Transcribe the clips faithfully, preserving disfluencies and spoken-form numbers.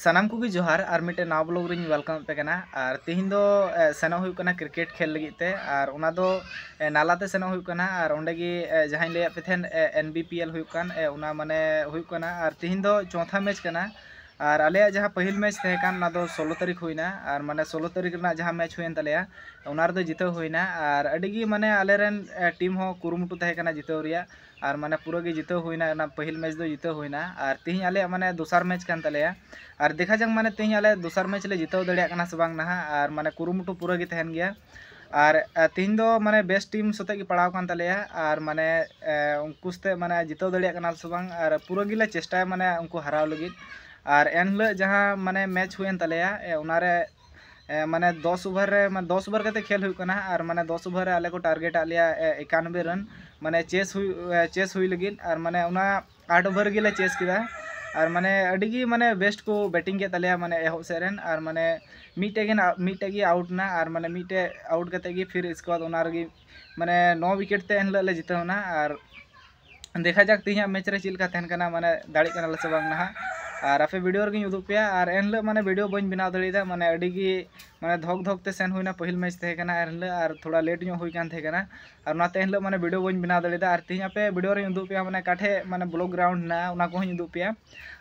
ᱥᱟᱱᱟᱢ ᱠᱚᱜᱮ ᱡᱚᱦᱟᱨ, ᱟᱨ ᱢᱤᱫᱴᱮᱱ ᱱᱟᱣᱟ ᱵᱞᱚᱜ ᱨᱤᱧ ᱣᱮᱞᱠᱟᱢ ᱟᱯᱮ ᱠᱟᱱᱟ᱾ ᱟᱨ ᱛᱤᱦᱤᱧ ᱫᱚ ᱮ, ᱥᱮᱱᱚᱜ ᱦᱩᱭᱩᱜ ᱠᱟᱱᱟ ᱠᱨᱤᱠᱮᱴ ᱠᱷᱮᱞ ᱞᱟᱹᱜᱤᱫ ᱛᱮ, ᱟᱨ ᱚᱱᱟ ᱫᱚ ᱮ, ᱱᱟᱞᱟ ᱛᱮ ᱥᱮᱱᱚᱜ ᱦᱩᱭᱩᱜ ᱠᱟᱱᱟ᱾ ᱟᱨ ᱚᱸᱰᱮ ᱜᱮ ᱮ, ᱡᱟᱦᱟᱸᱧ ᱞᱟᱹᱭᱟᱫ ᱯᱮ ᱛᱟᱦᱮᱸᱱ, ᱮ, ᱮᱱ ᱵᱤ ᱯᱤ ᱮᱞ ᱦᱩᱭᱩᱜ ᱠᱟᱱ, ᱮ, ᱚᱱᱟ ᱢᱟᱱᱮ ᱦᱩᱭᱩᱜ ᱠᱟᱱᱟ᱾ ᱟᱨ ᱛᱤᱦᱤᱧ ᱫᱚ ᱪᱳᱛᱷᱟ ᱢᱮᱪ ᱠᱟᱱᱟ᱾ ᱟᱨ ᱟᱞᱮᱭᱟᱜ ᱡᱟᱦᱟᱸ ᱯᱟᱹᱦᱤᱞ ᱢᱮᱪ ᱛᱟᱦᱮᱸ ᱠᱟᱱ, ᱚᱱᱟ ᱫᱚ ᱥᱳᱞᱳ ᱛᱟᱹᱨᱤᱠᱷ ᱦᱩᱭᱱᱟ᱾ ᱟᱨ ᱢᱟᱱᱮ ᱥᱳᱞᱳ ᱛᱟᱹᱨᱤᱠᱷ ᱨᱮᱱᱟᱜ ᱡᱟᱦᱟᱸ ᱢᱮᱪ ᱦᱩᱭᱮᱱ ᱛᱟᱞᱮᱭᱟ, ᱚᱱᱟ ᱨᱮᱫᱚ ᱡᱤᱛᱟᱹᱣ ᱦᱩᱭᱱᱟ᱾ ᱟᱨ ᱟᱹᱰᱤ ᱜᱮ ᱢᱟᱱᱮ ᱟᱞᱮᱨᱮᱱ ᱮ, ᱴᱤᱢ ᱦᱚᱸ ᱠᱩᱨᱩᱢᱩᱴᱩ ᱛᱟᱦᱮᱸ ᱠᱟᱱᱟ ᱡᱤᱛᱟᱹᱣ ᱨᱮᱭᱟᱜ᱾ ᱟᱨ ᱢᱟᱱᱮ ᱯᱩᱨᱟᱹ ᱜᱮ ᱡᱤᱛᱟᱹᱣ ᱦᱩᱭᱱᱟ, ᱚᱱᱟ ᱯᱟᱹᱦᱤᱞ ᱢᱮᱪ ᱫᱚ ᱡᱤᱛᱟᱹᱣ ᱦᱩᱭᱱᱟ᱾ ᱟᱨ ᱛᱤᱦᱤᱧ ᱟᱞᱮᱭᱟᱜ ᱢᱟᱱᱮ ᱫᱚᱥᱟᱨ ᱢᱮᱪ ᱠᱟᱱ ᱛᱟᱞᱮᱭᱟ᱾ ᱟᱨ ᱫᱮᱠᱷᱟ ᱡᱟᱠ ᱢᱟᱱᱮ ᱛᱤᱦᱤᱧ ᱟᱞᱮ ᱫᱚᱥᱟᱨ ᱢᱮᱪ ᱞᱮ ᱡᱤᱛᱟᱹᱣ ᱫᱟᱲᱮᱭᱟᱜ ᱠᱟᱱᱟ ᱥᱮ ᱵᱟᱝ ᱱᱟᱦᱟᱜ᱾ ᱟᱨ ᱢᱟᱱᱮ ᱠᱩᱨᱩᱢᱩᱴᱩ ᱯᱩᱨᱟᱹ ᱜᱮ ᱛᱟᱦᱮᱱ ᱜᱮᱭᱟ᱾ ᱟᱨ ᱮ, ᱛᱤᱦᱤᱧ ᱫᱚ ᱢᱟᱱᱮ ᱵᱮᱥ ᱴᱤᱢ ᱥᱟᱛᱮᱜ ᱜᱮ ᱯᱟᱲᱟᱣ ᱠᱟᱱ ᱛᱟᱞᱮᱭᱟ᱾ ᱟᱨ ᱢᱟᱱᱮ ᱮ, ᱩᱱᱠᱩ ᱥᱟᱛᱮᱜ ᱢᱟᱱᱮ ᱡᱤᱛᱟᱹᱣ ᱫᱟᱲᱮᱭᱟᱜ ᱠᱟᱱᱟ ᱥᱮ ᱵᱟᱝ, ᱟᱨ ᱯᱩᱨᱟᱹ ᱜᱮᱞᱮ ᱪᱮᱥᱴᱟᱭᱟ ᱢᱟᱱᱮ ᱩᱱᱠᱩ ᱦᱟᱨᱟᱣ ᱞᱟᱹᱜᱤᱫ᱾ ᱟᱨ ᱮᱱᱦᱤᱞᱳᱜ ᱡᱟᱦᱟᱸ ᱢᱟᱱᱮ ᱢᱮᱪ ᱦᱩᱭᱮᱱ ᱛᱟᱞᱮᱭᱟ, ᱮ, ᱚᱱᱟᱨᱮ ᱮ, ᱢᱟᱱᱮ ᱫᱚᱥ ᱳᱵᱷᱟᱨ ᱨᱮ, ᱢᱟᱱᱮ ᱫᱚᱥ ᱳᱵᱷᱟᱨ ᱠᱟᱛᱮ ᱠᱷᱮᱞ ᱦᱩᱭᱩᱜ ᱠᱟᱱᱟ᱾ ᱟᱨ ᱢᱟᱱᱮ ᱫᱚᱥ ᱳᱵᱷᱟᱨ ᱨᱮ ᱟᱞᱮ ᱠᱚ ᱴᱟᱨᱜᱮᱴ ᱟᱫ ᱞᱮᱭᱟ ᱮ, ᱮᱠᱟᱱᱵᱮ ᱨᱟᱱ, ᱢᱟᱱᱮ ᱪᱮᱥ ᱦᱩᱭ, ᱮ, ᱪᱮᱥ ᱦᱩᱭ ᱞᱟᱹᱜᱤᱫ᱾ ᱟᱨ ᱢᱟᱱᱮ ᱚᱱᱟ ᱟᱴ ᱳᱵᱷᱟᱨ ᱜᱮᱞᱮ ᱪᱮᱥ ᱠᱮᱫᱟ᱾ ᱟᱨ ᱢᱟᱱᱮ ᱟᱹᱰᱤ ᱜᱮ ᱢᱟᱱᱮ ᱵᱮᱥᱴ ᱠᱚ ᱵᱮᱴᱤᱝ ᱠᱮᱫ ᱛᱟᱞᱮᱭᱟ ᱢᱟᱱᱮ ᱮᱦᱚᱵ ᱥᱮᱫ ᱨᱮᱱ᱾ ᱟᱨ ᱢᱟᱱᱮ ᱢᱤᱫᱴᱮᱡ ᱜᱮ ᱱᱟ-, ᱢᱤᱫᱴᱮᱡ ᱜᱮ ᱟᱣᱩᱴ ᱮᱱᱟ᱾ ᱟᱨ ᱢᱟᱱᱮ ᱢᱤᱫᱴᱮᱡ ᱟᱣᱩᱴ ᱠᱟᱛᱮ ᱜᱮ ᱯᱷᱤᱨ ᱤᱥᱠᱮ ᱵᱟᱫ ᱚᱱᱟ ᱨᱮᱜᱮ ᱢᱟᱱᱮ ᱱᱚ ᱣᱤᱠᱮᱴ ᱛᱮ ᱮᱱᱦᱤᱞᱳᱜ ᱞᱮ ᱡᱤᱛᱟᱹᱣ ᱮᱱᱟ᱾ ᱟᱨ ᱫᱮᱠᱷᱟ ᱡᱟᱠ ᱛᱮᱦᱮᱧᱟᱜ ᱢᱮᱪ ᱨᱮ ᱪᱮᱫ ᱞᱮᱠᱟ ᱛᱟᱦᱮᱱ ᱠᱟᱱᱟ, ᱢᱟᱱᱮ ᱫᱟᱲᱮᱜ ᱠᱟᱱᱟ ᱞᱮ ᱥᱮ ᱵᱟᱝ ᱱᱟᱦᱟᱜ᱾ ᱟᱨ ᱟᱯᱮ ᱵᱷᱤᱰᱤᱭᱳ ᱨᱮᱜᱮᱧ ᱩᱫᱩᱜ ᱯᱮᱭᱟ᱾ ᱟᱨ ᱮᱱᱦᱤᱞᱳᱜ ᱢᱟᱱᱮ ᱵᱷᱤᱰᱤᱭᱳ ᱵᱟᱹᱧ ᱵᱮᱱᱟᱣ ᱫᱟᱲᱮᱭᱟᱫᱟ, ᱢᱟᱱᱮ ᱟᱹᱰᱤ ᱜᱮ ᱢᱟᱱᱮ ᱫᱷᱚᱠ ᱫᱷᱚᱠ ᱛᱮ ᱥᱮᱱ ᱦᱩᱭᱱᱟ᱾ ᱯᱟᱹᱦᱤᱞ ᱢᱮᱪ ᱛᱟᱦᱮᱸ ᱠᱟᱱᱟ ᱮᱱᱦᱤᱞᱳᱜ, ᱟᱨ ᱛᱷᱚᱲᱟ ᱞᱮᱴ ᱧᱚᱜ ᱦᱩᱭ ᱠᱟᱱ ᱛᱟᱦᱮᱸ ᱠᱟᱱᱟ᱾ ᱟᱨ ᱚᱱᱟᱛᱮ ᱮᱱᱦᱤᱞᱳᱜ ᱢᱟᱱᱮ ᱵᱷᱤᱰᱤᱭᱳ ᱵᱟᱹᱧ ᱵᱮᱱᱟᱣ ᱫᱟᱲᱮᱭᱟᱫᱟ᱾ ᱟᱨ ᱛᱮᱦᱮᱧ ᱟᱯᱮ ᱵᱷᱤᱰᱤᱭᱳ ᱨᱮᱧ ᱩᱫᱩᱜ ᱯᱮᱭᱟ, ᱢᱟᱱᱮ ᱚᱠᱟ ᱴᱷᱮᱡ ᱢᱟᱱᱮ ᱵᱞᱚᱜ ᱜᱨᱟᱣᱩᱱᱰ ᱦᱮᱱᱟᱜᱼᱟ, ᱚᱱᱟ ᱠᱚᱦᱚᱸᱧ ᱩᱫᱩᱜ ᱯᱮᱭᱟ᱾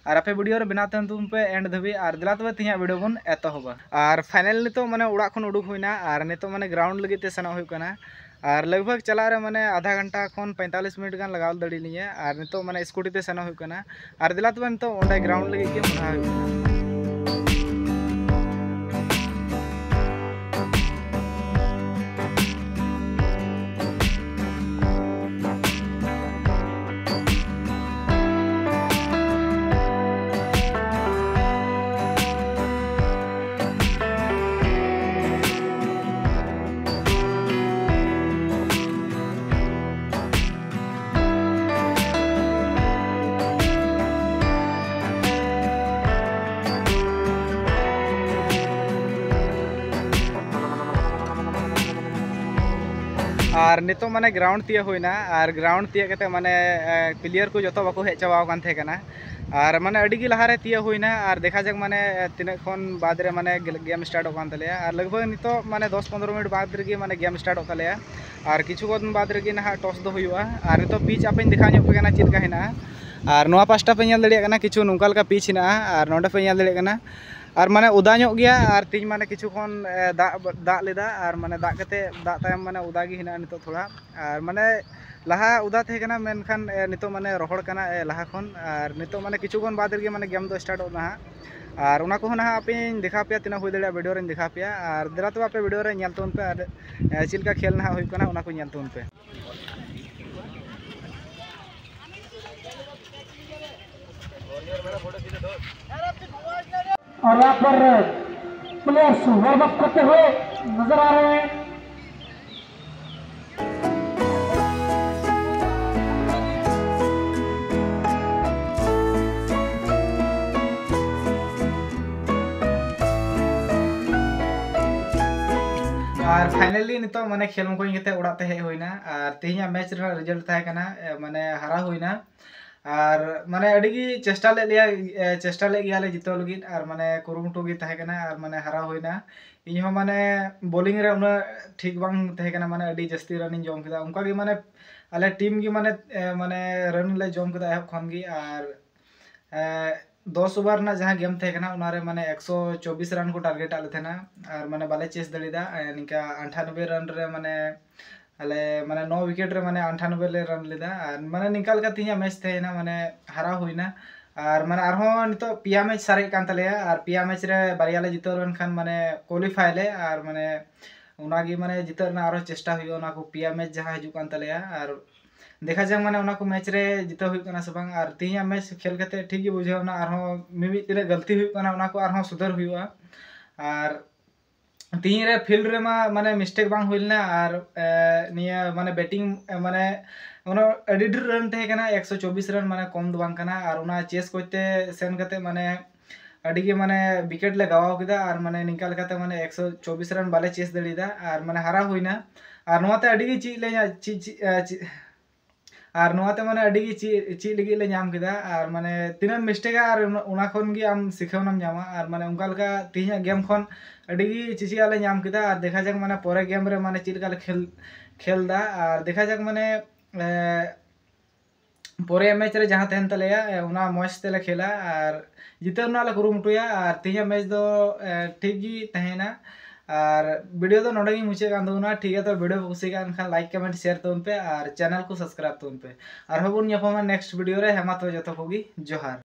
ᱟᱨ ᱟᱯᱮ ᱵᱷᱤᱰᱤᱭᱳ ᱨᱮ ᱵᱮᱱᱟᱣ ᱛᱟᱦᱮᱱ ᱛᱟᱵᱚᱱ ᱯᱮ ᱮᱱᱰ ᱫᱷᱟᱹᱵᱤᱡ᱾ ᱟᱨ ᱫᱮᱞᱟ ᱛᱚᱵᱮ ᱛᱮᱦᱮᱧᱟᱜ ᱵᱷᱤᱰᱤᱭᱳ ᱵᱚᱱ ᱮᱛᱚᱦᱚᱵᱟ᱾ ᱟᱨ ᱯᱷᱟᱭᱱᱟᱞ ᱱᱤᱛᱚᱜ ᱢᱟᱱᱮ ᱚᱲᱟᱜ ᱠᱷᱚᱱ ᱩᱰᱩᱠ ᱦᱩᱭᱱᱟ, ᱟᱨ ᱱᱤᱛᱚᱜ ᱢᱟᱱᱮ ᱜᱨᱟᱣᱩᱱᱰ ᱞᱟᱹᱜᱤᱫ ᱛᱮ ᱥᱮᱱᱚᱜ ᱦᱩᱭᱩᱜ ᱠᱟᱱᱟ᱾ ᱟᱨ ᱞᱟᱜᱽ ᱵᱷᱟᱜᱽ ᱪᱟᱞᱟᱜ ᱨᱮ ᱢᱟᱱᱮ ᱟᱫᱷᱟ ᱜᱷᱚᱱᱴᱟ ᱠᱷᱚᱱ ᱯᱚᱸᱭᱛᱟᱞᱤᱥ ᱢᱤᱱᱤᱴ ᱜᱟᱱ ᱞᱟᱜᱟᱣ ᱫᱟᱲᱮ ᱞᱤᱧᱟ᱾ ᱟᱨ ᱱᱤᱛᱚᱜ ᱢᱟᱱᱮ ᱥᱠᱩᱴᱤ ᱛᱮ ᱥᱮᱱᱚᱜ ᱦᱩᱭᱩᱜ ᱠᱟᱱᱟ᱾ ᱟᱨ ᱫᱮᱞᱟ ᱛᱚᱵᱮ ᱱᱤᱛᱚᱜ ᱚᱸᱰᱮ ᱜᱨᱟᱣᱩᱱᱰ ᱞᱟᱹᱜᱤᱫ ᱜᱮ ᱢᱚᱦᱰᱟ ᱦᱩᱭᱩᱜ ᱠᱟᱱᱟ᱾ ᱟᱨ ᱱᱤᱛᱚᱜ ᱢᱟᱱᱮ ᱜᱨᱟᱣᱩᱱᱰ ᱛᱤᱭᱟᱹᱜ ᱦᱩᱭᱱᱟ, ᱟᱨ ᱜᱨᱟᱣᱩᱱᱰ ᱛᱤᱭᱟᱹᱜ ᱠᱟᱛᱮ ᱢᱟᱱᱮ ᱯᱞᱮᱭᱟᱨ ᱠᱚ ᱡᱚᱛᱚ ᱵᱟᱠᱚ ᱦᱮᱡ ᱪᱟᱵᱟᱣ ᱟᱠᱟᱱ ᱛᱟᱦᱮᱸ ᱠᱟᱱᱟ᱾ ᱟᱨ ᱢᱟᱱᱮ ᱟᱹᱰᱤ ᱜᱮ ᱞᱟᱦᱟᱨᱮ ᱛᱤᱭᱟᱹᱜ ᱦᱩᱭᱱᱟ, ᱟᱨ ᱫᱮᱠᱷᱟ ᱡᱟᱠ ᱢᱟᱱᱮ ᱛᱤᱱᱟᱹᱜ ᱠᱷᱚᱱ ᱵᱟᱫᱽ ᱨᱮ ᱢᱟᱱᱮ ᱜᱮᱢ ᱥᱴᱟᱨᱴᱚᱜ ᱠᱟᱱ ᱛᱟᱞᱮᱭᱟ᱾ ᱟᱨ ᱞᱟᱜᱽ ᱵᱷᱟᱜᱽ ᱱᱤᱛᱚᱜ ᱢᱟᱱᱮ ᱫᱚᱥ ᱯᱚᱱᱨᱚ ᱢᱤᱱᱤᱴ ᱵᱟᱫᱽ ᱨᱮᱜᱮ ᱢᱟᱱᱮ ᱜᱮᱢ ᱥᱴᱟᱨᱴᱚᱜ ᱛᱟᱞᱮᱭᱟ᱾ ᱟᱨ ᱠᱤᱪᱷᱩ ᱠᱷᱚᱱ ᱵᱟᱫᱽ ᱨᱮᱜᱮ ᱱᱟᱦᱟᱜ ᱴᱚᱥ ᱫᱚ ᱦᱩᱭᱩᱜᱼᱟ᱾ ᱟᱨ ᱱᱤᱛᱚᱜ ᱯᱤᱪ ᱟᱯᱮᱧ ᱫᱮᱠᱷᱟᱣ ᱧᱚᱜ ᱯᱮ ᱠᱟᱱᱟ ᱪᱮᱫ ᱞᱮᱠᱟ ᱦᱮᱱᱟᱜᱼᱟ᱾ ᱟᱨ ᱱᱚᱣᱟ ᱯᱟᱥᱴᱟ ᱯᱮ ᱧᱮᱞ ᱫᱟᱲᱮᱭᱟᱜ ᱠᱟᱱᱟ, ᱠᱤᱪᱷᱩ ᱱᱚᱝᱠᱟ ᱞᱮᱠᱟ ᱯᱤᱪ ᱦᱮᱱᱟᱜᱼᱟ᱾ ᱟᱨ ᱱᱚᱰᱮ ᱯᱮ ᱧᱮᱞ ᱫᱟᱲᱮᱭᱟᱜ ᱠᱟᱱᱟ, ᱟᱨ ᱢᱟᱱᱮ ᱚᱫᱟ ᱧᱚᱜ ᱜᱮᱭᱟ᱾ ᱟᱨ ᱛᱮᱦᱮᱧ ᱢᱟᱱᱮ ᱠᱤᱪᱷᱩ ᱠᱷᱚᱱ ᱮ, ᱫᱟᱜ ᱫᱟᱜ ᱞᱮᱫᱟ, ᱟᱨ ᱢᱟᱱᱮ ᱫᱟᱜ ᱠᱟᱛᱮ ᱫᱟᱜ ᱛᱟᱭᱚᱢ ᱢᱟᱱᱮ ᱚᱫᱟ ᱜᱮ ᱦᱮᱱᱟᱜᱼᱟ ᱱᱤᱛᱚᱜ ᱛᱷᱚᱲᱟ᱾ ᱟᱨ ᱢᱟᱱᱮ ᱞᱟᱦᱟ ᱚᱫᱟ ᱛᱟᱦᱮᱸ ᱠᱟᱱᱟ, ᱢᱮᱱᱠᱷᱟᱱ ᱮ, ᱱᱤᱛᱚᱜ ᱢᱟᱱᱮ ᱨᱚᱦᱚᱲ ᱠᱟᱱᱟ ᱮ, ᱞᱟᱦᱟ ᱠᱷᱚᱱ᱾ ᱟᱨ ᱱᱤᱛᱚᱜ ᱢᱟᱱᱮ ᱠᱤᱪᱷᱩ ᱠᱷᱚᱱ ᱵᱟᱫᱽ ᱨᱮᱜᱮ ᱢᱟᱱᱮ ᱜᱮᱢ ᱫᱚ ᱥᱴᱟᱨᱴᱚᱜ ᱱᱟᱦᱟᱜ᱾ ᱟᱨ ᱚᱱᱟ ᱠᱚᱦᱚᱸ ᱱᱟᱦᱟᱜ ᱟᱯᱮᱧ ᱫᱮᱠᱷᱟᱣ ᱯᱮᱭᱟ, ᱛᱤᱱᱟᱹᱜ ᱦᱩᱭ ᱫᱟᱲᱮᱭᱟᱜᱼᱟ ᱵᱷᱤᱰᱤᱭᱳ ᱨᱮᱧ ᱫᱮᱠᱷᱟᱣ ᱯᱮᱭᱟ᱾ ᱟᱨ ᱫᱮᱞᱟ ᱛᱚᱵᱮ ᱟᱯᱮ ᱵᱷᱤᱰᱤᱭᱳ ᱨᱮ ᱧᱮᱞ ᱛᱟᱵᱚᱱ ᱯᱮ, ᱟᱨ ᱮ, ᱪᱮᱫ ᱞᱮᱠᱟ ᱠᱷᱮᱞ ᱱᱟᱦᱟᱜ ᱦᱩᱭᱩᱜ ᱠᱟᱱᱟ ᱚᱱᱟ ᱠᱚ ᱧᱮᱞ ᱛᱟᱵᱚᱱ ᱯᱮ᱾ और यहाँ पर प्लेयर्स वार्म अप करते हुए नजर आ रहे हैं। ᱟᱨ ᱯᱷᱟᱭᱱᱟᱞᱤ ᱱᱤᱛᱚᱜ ᱢᱟᱱᱮ ᱠᱷᱮᱞ ᱢᱩᱠᱩᱧ ᱠᱟᱛᱮ ᱚᱲᱟᱜ ᱛᱮ ᱦᱮᱡ ᱦᱩᱭᱱᱟ᱾ ᱟᱨ ᱛᱮᱦᱮᱧᱟᱜ ᱢᱮᱪ ᱨᱮᱱᱟᱜ ᱨᱮᱡᱟᱞᱴ ᱛᱟᱦᱮᱸ ᱠᱟᱱᱟ ᱮ, ᱢᱟᱱᱮ ᱦᱟᱨᱟᱣ ᱦᱩᱭᱱᱟ᱾ ᱟᱨ ᱢᱟᱱᱮ ᱟᱹᱰᱤ ᱜᱮ ᱪᱮᱥᱴᱟ ᱞᱮᱫ ᱞᱮᱭᱟ ᱮ, ᱪᱮᱥᱴᱟ ᱞᱮᱫ ᱜᱮᱭᱟᱞᱮ ᱡᱤᱛᱟᱹᱣ ᱞᱟᱹᱜᱤᱫ᱾ ᱟᱨ ᱢᱟᱱᱮ ᱠᱩᱨᱩᱢᱩᱴᱩ ᱜᱮ ᱛᱟᱦᱮᱸ ᱠᱟᱱᱟ᱾ ᱟᱨ ᱢᱟᱱᱮ ᱦᱟᱨᱟᱣ ᱦᱩᱭᱱᱟ᱾ ᱤᱧ ᱦᱚᱸ ᱢᱟᱱᱮ ᱵᱳᱞᱤᱝ ᱨᱮ ᱩᱱᱟᱹᱜ ᱴᱷᱤᱠ ᱵᱟᱝ ᱛᱟᱦᱮᱸ ᱠᱟᱱᱟ, ᱢᱟᱱᱮ ᱟᱹᱰᱤ ᱡᱟᱹᱥᱛᱤ ᱨᱟᱱᱤᱧ ᱡᱚᱢ ᱠᱮᱫᱟ᱾ ᱚᱱᱠᱟ ᱜᱮ ᱢᱟᱱᱮ ᱟᱞᱮ ᱴᱤᱢ ᱜᱮ ᱢᱟᱱᱮ ᱮ, ᱢᱟᱱᱮ ᱨᱟᱱ ᱞᱮ ᱡᱚᱢ ᱠᱮᱫᱟ ᱮᱦᱚᱵ ᱠᱷᱚᱱ ᱜᱮ᱾ ᱟᱨ ᱮ, ᱫᱚᱥ ᱳᱵᱷᱟᱨ ᱨᱮᱱᱟᱜ ᱡᱟᱦᱟᱸ ᱜᱮᱢ ᱛᱟᱦᱮᱸ ᱠᱟᱱᱟ, ᱚᱱᱟᱨᱮ ᱢᱟᱱᱮ ᱮᱠᱥᱚ ᱪᱚᱵᱵᱤᱥ ᱨᱟᱱ ᱠᱚ ᱴᱟᱨᱜᱮᱴ ᱟᱫ ᱞᱮ ᱛᱟᱦᱮᱱᱟ᱾ ᱟᱨ ᱢᱟᱱᱮ ᱵᱟᱞᱮ ᱪᱮᱥ ᱫᱟᱲᱮᱭᱟᱫᱟ᱾ ᱮ, ᱱᱤᱝᱠᱟ ᱟᱴᱷᱟᱱᱚᱵᱵᱳᱭ ᱨᱟᱱ ᱨᱮ ᱢᱟᱱᱮ ᱟᱞᱮ ᱢᱟᱱᱮ ᱱᱚ ᱩᱭᱠᱮᱴ ᱨᱮ ᱢᱟᱱᱮ ᱟᱴᱷᱟᱱᱚᱵᱵᱳᱭ ᱞᱮ ᱨᱟᱱ ᱞᱮᱫᱟ᱾ ᱟᱨ ᱢᱟᱱᱮ ᱱᱤᱝᱠᱟ ᱞᱮᱠᱟ ᱛᱮᱦᱮᱧᱟᱜ ᱢᱮᱪ ᱛᱟᱦᱮᱸᱭᱮᱱᱟ, ᱢᱟᱱᱮ ᱦᱟᱨᱟᱣ ᱦᱩᱭᱱᱟ᱾ ᱟᱨ ᱢᱟᱱᱮ ᱟᱨᱦᱚᱸ ᱱᱤᱛᱚᱜ ᱯᱮᱭᱟ ᱢᱮᱪ ᱥᱟᱨᱮᱡ ᱠᱟᱱ ᱛᱟᱞᱮᱭᱟ᱾ ᱟᱨ ᱯᱮᱭᱟ ᱢᱮᱪ ᱨᱮ ᱵᱟᱨᱭᱟ ᱞᱮ ᱡᱤᱛᱟᱹᱣ ᱞᱮᱱᱠᱷᱟᱱ ᱢᱟᱱᱮ ᱠᱳᱣᱟᱞᱤᱯᱷᱟᱭ ᱞᱮ᱾ ᱟᱨ ᱢᱟᱱᱮ ᱚᱱᱟᱜᱮ ᱢᱟᱱᱮ ᱡᱤᱛᱟᱹᱜ ᱨᱮᱱᱟᱜ ᱟᱨᱦᱚᱸ ᱪᱮᱥᱴᱟ ᱦᱩᱭᱩᱜᱼᱟ᱾ ᱚᱱᱟ ᱠᱚ ᱯᱮᱭᱟ ᱢᱮᱪ ᱡᱟᱦᱟᱸ ᱦᱤᱡᱩᱜ ᱠᱟᱱ ᱛᱟᱞᱮᱭᱟ, ᱟᱨ ᱫᱮᱠᱷᱟ ᱡᱟᱠ ᱢᱟᱱᱮ ᱚᱱᱟ ᱠᱚ ᱢᱮᱪ ᱨᱮ ᱡᱤᱛᱟᱹᱣ ᱦᱩᱭᱩᱜ ᱠᱟᱱᱟ ᱥᱮ ᱵᱟᱝ᱾ ᱟᱨ ᱛᱮᱦᱮᱧᱟᱜ ᱢᱮᱪ ᱠᱷᱮᱞ ᱠᱟᱛᱮ ᱴᱷᱤᱠ ᱜᱮ ᱵᱩᱡᱷᱟᱹᱣ ᱮᱱᱟ, ᱟᱨᱦᱚᱸ ᱢᱤᱢᱤᱫ ᱛᱤᱱᱟᱹᱜ ᱜᱟᱹᱞᱛᱤ ᱦᱩᱭᱩᱜ ᱠᱟᱱᱟ ᱚᱱᱟ ᱠᱚ ᱟᱨᱦᱚᱸ ᱥᱩᱫᱷᱟᱹᱨ ᱦᱩᱭᱩᱜᱼᱟ᱾ ᱟᱨ ᱛᱤᱦᱤᱧ ᱨᱮ ᱯᱷᱤᱞᱰ ᱨᱮᱢᱟ ᱢᱟᱱᱮ ᱢᱤᱥᱴᱮᱠ ᱵᱟᱝ ᱦᱩᱭ ᱞᱮᱱᱟ᱾ ᱟᱨ ᱮ, ᱱᱤᱭᱟᱹ ᱢᱟᱱᱮ ᱵᱮᱴᱤᱝ ᱮ, ᱢᱟᱱᱮ ᱩᱱᱟᱹᱜ ᱟᱹᱰᱤ ᱰᱷᱮᱨ ᱨᱟᱱ ᱛᱟᱦᱮᱸ ᱠᱟᱱᱟ, ᱮᱠᱥᱚ ᱪᱚᱵᱵᱤᱥ ᱨᱟᱱ, ᱢᱟᱱᱮ ᱠᱚᱢ ᱫᱚ ᱵᱟᱝ ᱠᱟᱱᱟ᱾ ᱟᱨ ᱚᱱᱟ ᱪᱮᱥ ᱠᱚᱨᱛᱮ ᱥᱮᱱ ᱠᱟᱛᱮ ᱢᱟᱱᱮ ᱟᱹᱰᱤ ᱜᱮ ᱢᱟᱱᱮ ᱣᱤᱠᱮᱴ ᱞᱮ ᱜᱟᱣᱟᱣ ᱠᱮᱫᱟ, ᱟᱨ ᱢᱟᱱᱮ ᱱᱤᱝᱠᱟ ᱞᱮᱠᱟᱛᱮ ᱢᱟᱱᱮ ᱮᱠᱥᱚ ᱪᱚᱵᱵᱤᱥ ᱨᱟᱱ ᱵᱟᱞᱮ ᱪᱮᱥ ᱫᱟᱲᱮᱭᱟᱫᱟ, ᱟᱨ ᱢᱟᱱᱮ ᱦᱟᱨᱟᱣ ᱦᱩᱭᱱᱟ᱾ ᱟᱨ ᱱᱚᱣᱟᱛᱮ ᱟᱹᱰᱤ ᱜᱮ ᱪᱮᱫ ᱞᱮ ᱧᱟ- ᱪᱮᱫ ᱪᱮᱫ ᱮ, ᱪᱮᱫ ᱟᱨ ᱱᱚᱣᱟᱛᱮ ᱢᱟᱱᱮ ᱟᱹᱰᱤ ᱜᱮ ᱪᱮᱫ ᱪᱮᱫ ᱞᱟᱹᱜᱤᱫ ᱞᱮ ᱧᱟᱢ ᱠᱮᱫᱟ, ᱟᱨ ᱢᱟᱱᱮ ᱛᱤᱱᱟᱹᱜ ᱮᱢ ᱢᱤᱥᱴᱮᱠᱟ ᱟᱨ ᱚᱱᱟ- ᱚᱱᱟ ᱠᱷᱚᱱ ᱜᱮ ᱟᱢ ᱥᱤᱠᱷᱟᱹᱣᱱᱟᱢ ᱧᱟᱢᱟ᱾ ᱟᱨ ᱢᱟᱱᱮ ᱚᱱᱠᱟ ᱞᱮᱠᱟ ᱛᱮᱦᱮᱧᱟᱜ ᱜᱮᱢ ᱠᱷᱚᱱ ᱟᱹᱰᱤ ᱜᱮ ᱪᱮᱫ ᱪᱮᱫ ᱞᱮ ᱧᱟᱢ ᱠᱮᱫᱟ᱾ ᱟᱨ ᱫᱮᱠᱷᱟ ᱡᱟᱠ ᱢᱟᱱᱮ ᱯᱚᱨᱮ ᱜᱮᱢ ᱨᱮ ᱢᱟᱱᱮ ᱪᱮᱫ ᱞᱮᱠᱟ ᱞᱮ ᱠᱷᱮᱞ ᱠᱷᱮᱞ ᱫᱟ, ᱟᱨ ᱫᱮᱠᱷᱟ ᱡᱟᱠ ᱢᱟᱱᱮ ᱮ, ᱯᱚᱨᱮ ᱢᱮᱪ ᱨᱮ ᱡᱟᱦᱟᱸ ᱛᱟᱦᱮᱱ ᱛᱟᱞᱮᱭᱟ, ᱮ, ᱚᱱᱟ ᱢᱚᱡᱽ ᱛᱮᱞᱮ ᱠᱷᱮᱞᱟ ᱟᱨ ᱡᱤᱛᱟᱹᱣ ᱨᱮᱱᱟᱜ ᱞᱮ ᱠᱩᱨᱩᱢᱩᱴᱩᱭᱟ᱾ ᱟᱨ ᱛᱮᱦᱮᱧᱟᱜ ᱢᱮᱪ ᱫᱚ ᱮ, ᱴᱷᱤᱠ ᱜᱮ ᱛᱟᱦᱮᱱᱟ᱾ ᱟᱨ ᱵᱷᱤᱰᱤᱭᱳ ᱫᱚ ᱱᱚᱰᱮ ᱜᱮᱧ ᱢᱩᱪᱟᱹᱫ ᱠᱟᱱ ᱛᱟᱵᱚᱱᱟ᱾ ᱴᱷᱤᱠ ᱜᱮᱭᱟ, ᱛᱚ ᱵᱷᱤᱰᱤᱭᱳ ᱯᱮ ᱠᱩᱥᱤᱭᱟᱜ ᱠᱟᱱ ᱠᱷᱟᱱ ᱞᱟᱭᱤᱠ, ᱠᱚᱢᱮᱱᱴ, ᱥᱮᱭᱟᱨ ᱛᱟᱵᱚᱱ ᱯᱮ ᱟᱨ ᱪᱮᱱᱮᱞ ᱠᱚ ᱥᱟᱵᱥᱠᱨᱟᱭᱤᱵ ᱛᱟᱵᱚᱱ ᱯᱮ᱾ ᱟᱨᱦᱚᱸ ᱵᱚᱱ ᱧᱟᱯᱟᱢᱟ ᱱᱮᱠᱥᱴ ᱵᱷᱤᱰᱤᱭᱳ ᱨᱮ᱾ ᱦᱮᱸ ᱢᱟ ᱛᱚᱵᱮ ᱡᱚᱛᱚ ᱠᱚᱜᱮ ᱡᱚᱦᱟᱨ᱾